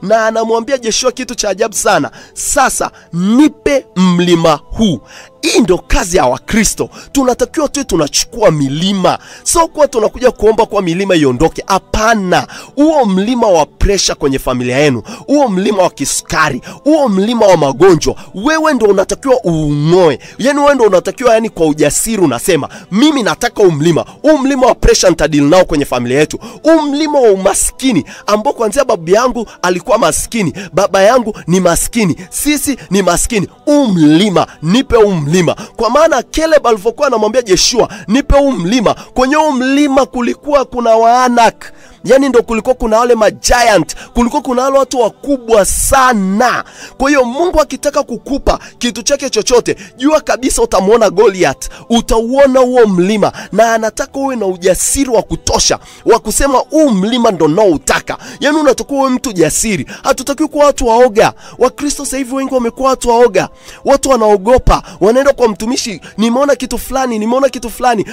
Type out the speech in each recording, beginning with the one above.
Na anamwambia Joshua kitu cha ajabu sana. Sasa nipe mlima huu. Hii ndo kazi ya Wakristo. Tunatakiwa tu tunachukua milima. Sio kwa tunakuja kuomba kwa milima iondoke. Hapana. Huo mlima wa pressure kwenye familia yenu, huo mlima wa kisukari, huo mlima wa magonjwa, wewe ndo unatakiwa uung'oe. Yaani wewe ndo unatakiwa, yani kwa ujasiri unasema, mimi nataka huu mlima. Huu mlima wa pressure nitadili nao kwenye familia yetu. Huu mlima wa umaskini ambao kuanzia babu yangu alikuwa maskini, baba yangu ni maskini, sisi ni maskini. Huu mlima, nipe huu mlima. Kwa maana Caleb alivyokuwa anamwambia Joshua, nipe huu mlima. Kwenye huu mlima kulikuwa kuna Waanak. Yani ndo kulikuwa kuna wale ma giant, kulikuwa kuna wale watu wakubwa sana. Kwa hiyo Mungu akitaka kukupa kitu chake chochote, jua kabisa utamuona Goliath, utauona huo mlima, na anataka uwe na ujasiri wa kutosha wa kusema huu mlima ndo naoutaka. Yani unatakiwa uwe mtu jasiri. Hatutakiwi kuwa watu waoga. Wakristo sasa hivi wengi wamekuwa watu waoga. Watu wanaogopa, wanaenda kwa mtumishi, nimeona kitu fulani, nimeona kitu fulani,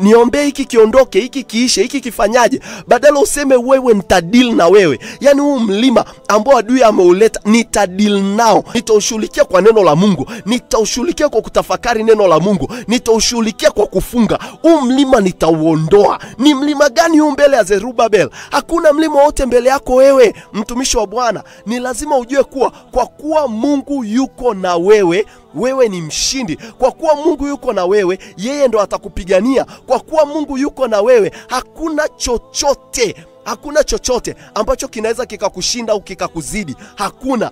niombee hiki kiondoke, hiki kiishe, hiki kifanyaje. Badala useme wewe nitadil na wewe. Yani huu mlima ambao adui ameuleta nitadil nao. Nitaushughulikia kwa neno la Mungu, nitaushughulikia kwa kutafakari neno la Mungu, nitaushughulikia kwa kufunga. Huu mlima nitauondoa. Ni mlima gani huu mbele ya Zerubabel? Hakuna mlima wote mbele yako wewe, mtumishi wa Bwana. Ni lazima ujue kuwa kwa kuwa Mungu yuko na wewe, wewe ni mshindi. Kwa kuwa Mungu yuko na wewe, yeye ndo atakupigania. Kwa kuwa Mungu yuko na wewe, hakuna chochote, hakuna chochote ambacho kinaweza kikakushinda au kikakuzidi. Hakuna.